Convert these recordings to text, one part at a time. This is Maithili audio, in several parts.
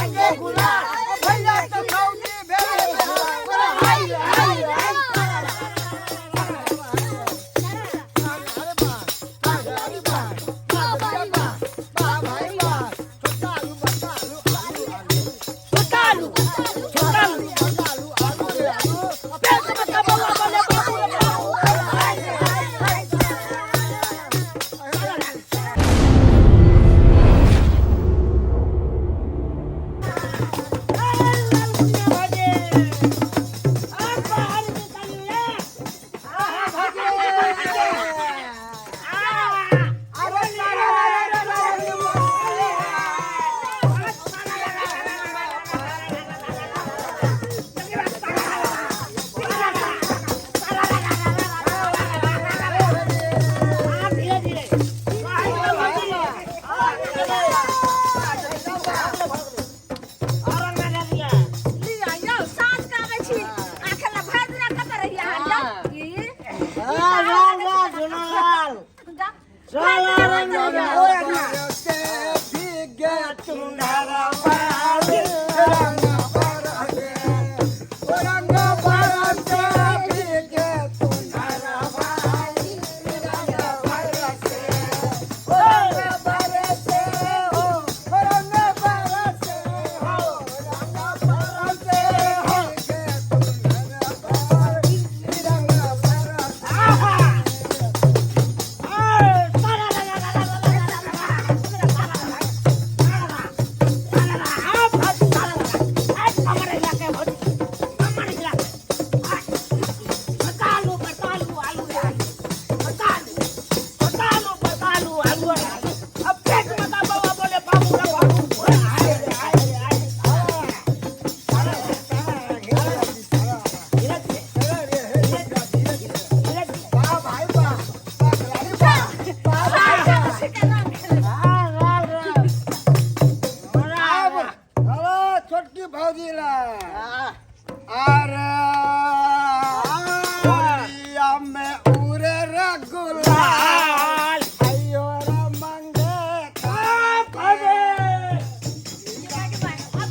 रंगे गुलाल भैया के भौजी भेलै हाय हाय हाय। छोटालू छोटालू पेट में का बउआ बोले बाबू रे बाबू। हाय हाय हाय। लिअ यौ, साँझ के आबै छी। आखिर ला भरि दिना कतऽ रहियै अहाँ यौ? ई? जा। भरि दिना कतऽ रहियै? छोटकी भौजी ला अरे होलिया में उड़े रे गुलाल आइयो रे मंगे आब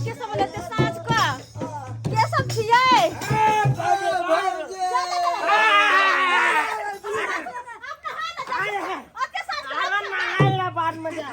के सब लेतै साँझ कऽ? के सब छियै? जा, जा, जा, जा। आब नहाय लए जाइ छी। आब के साँझ कऽ? अरे नहाला बाध कतऽ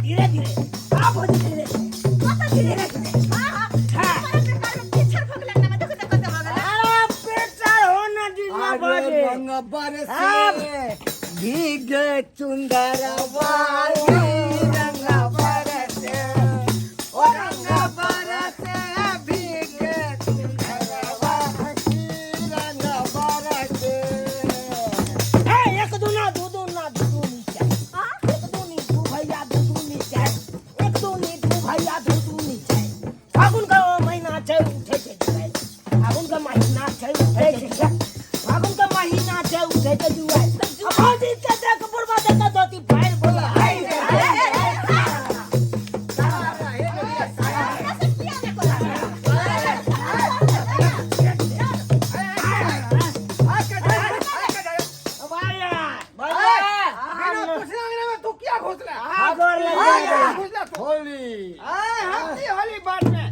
धीरे धीरे? हाँ, हाँ। बड़ा बेकार में पिछड़ भऽ गेलै अंगना में। देखू तऽ कतऽ भऽ गेलै। रंग बरसे भीगे चुंदर वाली रंग बरसे ओ रंग बरसे भीगे चुंदर वाली रंग बरसे। एक दूना दू दूना दू दूनी चारि, हाँ? एक दूनी दू भैया दू दूनी चारि, एक दूनी दू भैया दू दूनी चारि। फागुन के महीना छै उठै छै जुआइ, फागुन के महीना छै उठै छै जुआइ, फागुन के महीना छै उठै छै जुआइ। आ भौजी के देख बुढ़बा देख के धोती फाड़ि बोला हाय रे हाय रे। हमरा से किया नहि करै छी? तू क्या घुसला होली होली बाट में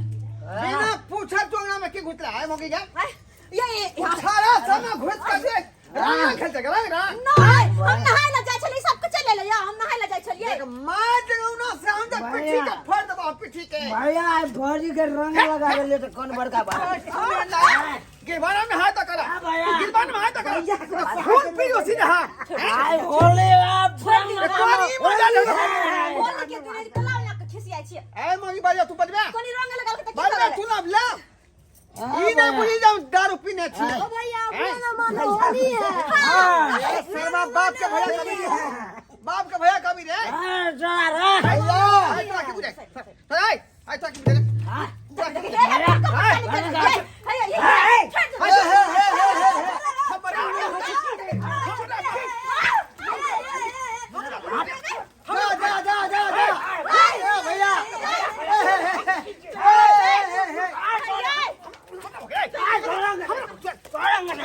बिना पूछा तू अंगना में की घुसला है मोगी का आय, ये ये हाँ। सारा समय घुस कर दे रंग खेलते रंग रंग नहि, हम नहाय लए जाइ छलियै, सबके चलि एलै। हम नहाय लए जाइ छलियै। एक मार देंगे ना से हम तो पिट्ठी के फोड़ देबो पिट्ठी के। भैया आइ भौजी के रंग लगा देलियै तऽ कोन बड़का बात। गिरबाना में हाथ करा। हाँ भैया। गिरबान में हाथ करा। भैया के खून पी उसी ने हां। आइ होली आप कोनी मजा ले। होली के दिन कलाव लग के खिसियाइ छियै। ए मगी बाजा तू बजबे। कोनी रंग लगल के त की बजबे करबै? तू ना ले। ई नहीं बुझी जाऊं दारू पीने छी। ओ भैया अपना ना मानो होली है। अरे शर्मा बाप के भैया कभी रे। बाप के भैया कभी रे। भैया आई तोरा के बुझे। आई आई तोरा के बुझे। तोरा के बुझे। हे हे हे हे हे जा जा जा जा जा ए भैया हे हे हे हे हे हे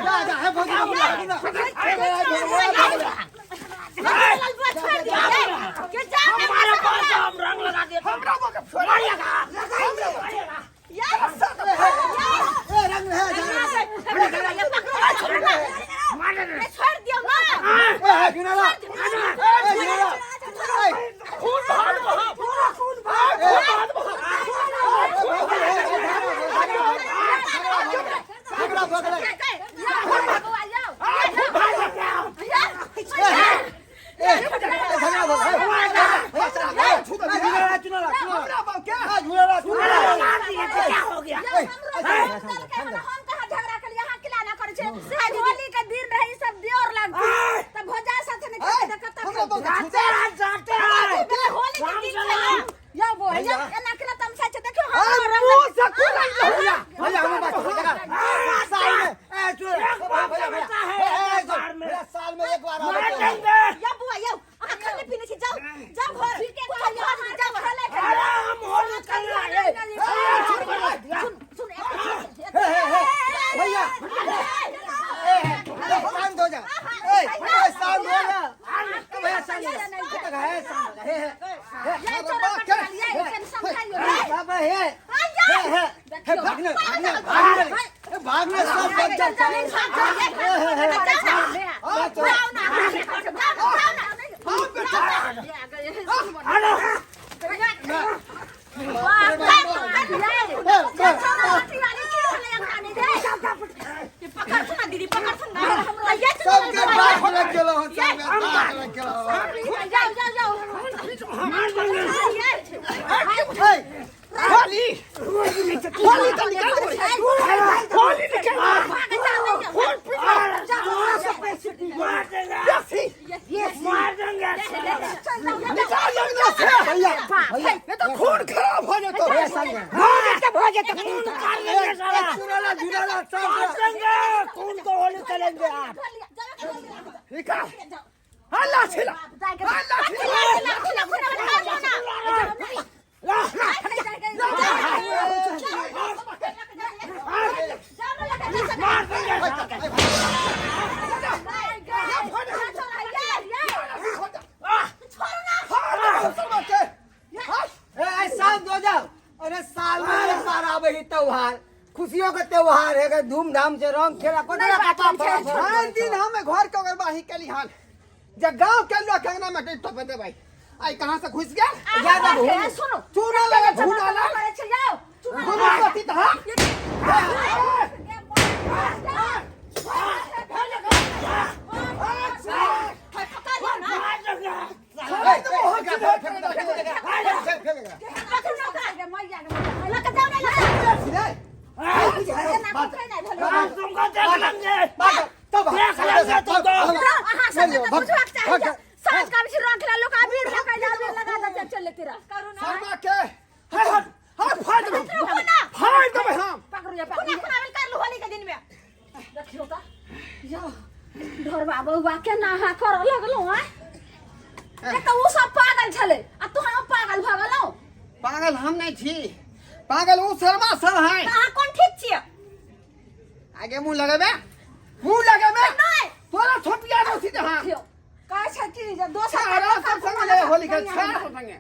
जा जा हे भौजी भौजी हे भैया ए रंग है जा ए हे गिनाला ए गिनाला ए झगड़ा भऽ गेलै ए झगड़ा भऽ गेलै झुलाला चुनाला हमरा बाप के झुलाला चुनाला होली के दिन रही सब देवर लगती त भोजा साथे नहीं खेलते त कत हमरा बाप के जाते जाते होली के दिन छै यौ बो यौ एना केना तमसा छै देखियौ अरे हम मुंह से खून भैया भैया हम बात साल में ए चुन भैया भैया ए भैया साल में एक बार आवे मार देंगे। यौ बुआ यौ अहाँ खाने पीने छी जाउ जाउ घर घर जाउ खेले अरे हम होली कर रहे हैं। सुन सुन हे हे हे भैया शांत हो जा ए ए शांत हो जा ए भैया शांत हो जा तक है शांत हो जा हे हे ये छोरा पकड़ लिया ये समझाइयो बाबा हे हे हे हे भागने भागने भागने ए भागने सब बच्चा सबके बाप लग गेलो हन सबके बाप लग गेलो ए होली होली तो निकाल दे होली निकाल खून पी मार देंगे। देसी मार देंगे। निकाल दे से भैया भैया नहीं तो खून खराब हो जातो। भैया शांत हो जा खून कर लेंगे साला। चुनाला झुलाला सब मार देंगे। खून को होली करेंगे आप। निकाल हल्ला छिला हल्ला छिला। मार देंगे। ए शांत हो जाओ। अरे साल में एक बार आवे ही त्योहार, खुशियों के त्योहार है, धूमधाम से रंग खेला को हर दिन हम घर के अगर बाही कली हाल जब गांव के लोग अंगना में तो बते भाई आई कहां से घुस गया ज्यादा घूम सुनो चूना लगा झूना लगा घूमो पति था। मार देंगे। हम तुमको देख लेंगे। देख लेंगे तुमको। शर्मा के हाय हाय हाय फाड़ देबे फाड़ देबे हम। ढोरबा बौआ केना अहाँ करऽ लगलहुँ आँय? एक तऽ ओ सब पागल छलै आ तोहन पागल भऽ गेलहुँ। पागल हम नहीं छी, पागल ऊ शर्मा सब है। तऽ अहाँ कोन ठीक छियै? आगे मुंह लगेबे मुंह लगेबे नहि। तोरा छोपिया दो सीधे। हां देखियौ, कहै छै कि जे दोसर सारा सब संग ले होली के छाड़ा सब संगे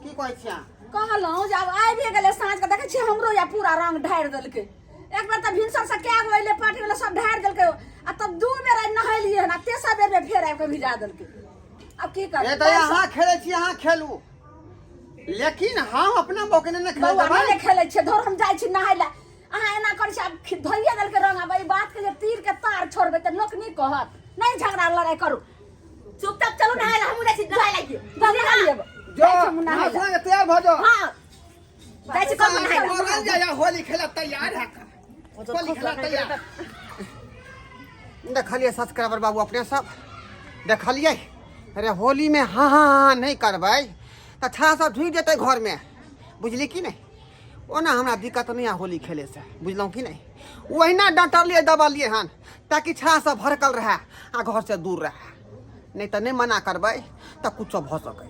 की कहै छियै? कहलहुँ जे आब आबि गेलै साँझ के, देखै छियै हमरो या पूरा रंग ढारि देलकै। एक बेर तऽ भिनसर से कए गो एलै पार्टी वाला सब ढारि देलकै आ तब दू बेर आइ नहेलियै हन आ तेसर बेर मे फेर आबि कऽ भिजा देलकै। आब की करबै? ए तऽ अहाँ खेलै छी, अहाँ खेलू, लेकिन हम अपना बौके नहि खेलै बौआ देबै। नहि खेलै छियै, धोर, हम जाइ छी नहाय लए। अहाँ एना करै छी, आब धोइए देलकै रंग। आब एहि बात के जे तीर के तार छोड़बै तऽ लोक नहि कहत? नहि झगड़ा लड़ाइ करू, चुपचाप चलू नहाय लए। हमहूँ जाइ छी नहाय लए। नहा लेब। जो जाइ छी हम नहाय लए। नहा के तैयार भऽ जाओ। हाँ, जाइ छी कल नहाय लए। बोलल जाय, होली खेला तैयार है, होली खेला तैयार। देखलियै सब्सक्राइबर बाबू, अपने सब देखलियै? अरे होली में हाँ हाँ हाँ नहीं करबै तऽ छड़ा सब ढुकि जेतै घरमे, बुझली कि नहि? ओना हमरा दिक्कत नहि है होली खेले से, बुझलहुँ कि नहि? ओहिना डँटलियै दबलियै हन ताकि छड़ा सब भड़कल रहए आ घरसँ दूर रहए। नहि तऽ नहि मना करबै तऽ कुछो भऽ सकै।